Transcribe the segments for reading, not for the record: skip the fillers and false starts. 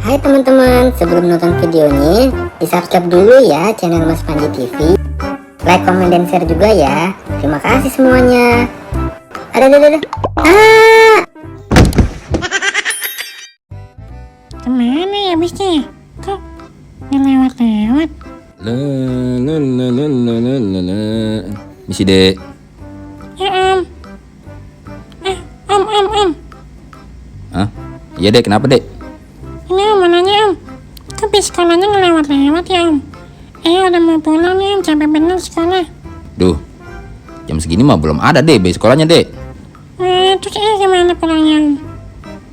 Hai teman-teman, sebelum nonton videonya, di subscribe dulu ya channel Mas Panji TV. Like, comment, dan share juga ya. Terima kasih semuanya. Ada. Kemana ya bisnya? Kok ngelewat-lewat? Misi dek. Ya om. Hah? Iya dek, kenapa dek? Ini om mau nanya om. Kok bis sekolahnya ngelewat-lewat ya om? Udah mau pulang nih om, capek bener sekolah. Duh, jam segini mah belum ada dek, bis sekolahnya dek. Terus gimana pulangnya om?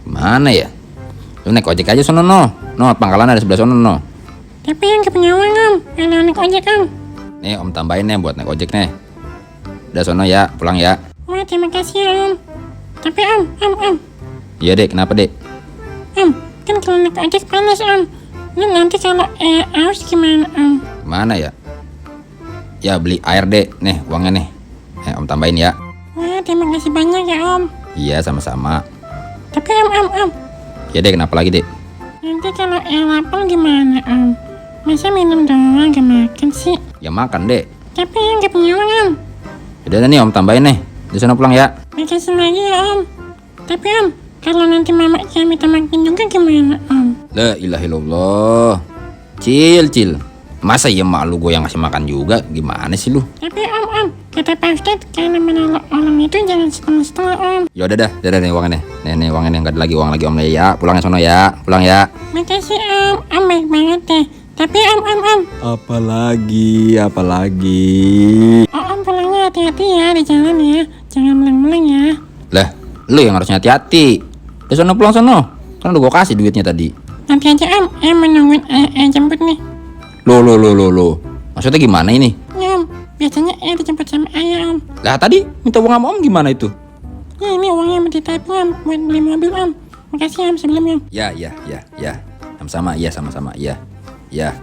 Mana ya? Lu naik ojek aja sono no. No, pangkalan ada sebelah sono no. Tapi yang gak punya uang om, kalau naik ojek om. Nih om tambahin nih buat naik ojek nih. Udah sono ya, pulang ya. Wah terima kasih ya om. Tapi om. Iya dek, kenapa dek? Om, kan kalau naik ojek panas om. Lu nanti kalau aus gimana om? Mana ya? Ya beli air dek, nih uangnya nih. Om tambahin ya. Wah terima kasih banyak ya om. Iya sama-sama. Tapi om. Iya dek, kenapa lagi dek? Nanti kalau lapar gimana om? Masa minum doang gak makan sih? Ya makan dek. Tapi gak punya uang om. Udah nih om tambahin nih. Di sana pulang ya. Makasih lagi ya om. Tapi om, kalau nanti mama saya minta makan juga gimana om? La ilaha illallah. Cil. Masa iya mak lu gue yang ngasih makan juga? Gimana sih lu? Tapi om, kata Pak Ustadz kalau menolong orang itu jangan setengah-setengah om. Ya udah dah nih uangnya nih. Nih uangnya nih, enggak ada lagi uang lagi om nih ya. Pulangnya sono ya. Pulang ya. Makasih om baik banget deh. Tapi om. Apalagi. Om pulangnya hati-hati ya di jalan ya. Jangan meleng-meleng ya. Lah, lu yang harusnya hati-hati. Udah sono pulang sono. Kan udah gue kasih duitnya tadi. Nanti aja om, menungguin jemput nih. Lo. Maksudnya gimana ini? Ya om, biasanya dijemput sama ayah om. Lah tadi minta uang sama om gimana itu? Ya ini uangnya mau ditabung om, buat beli mobil om. Makasih om sebelumnya. Ya. Sama-sama. Iya. Ya.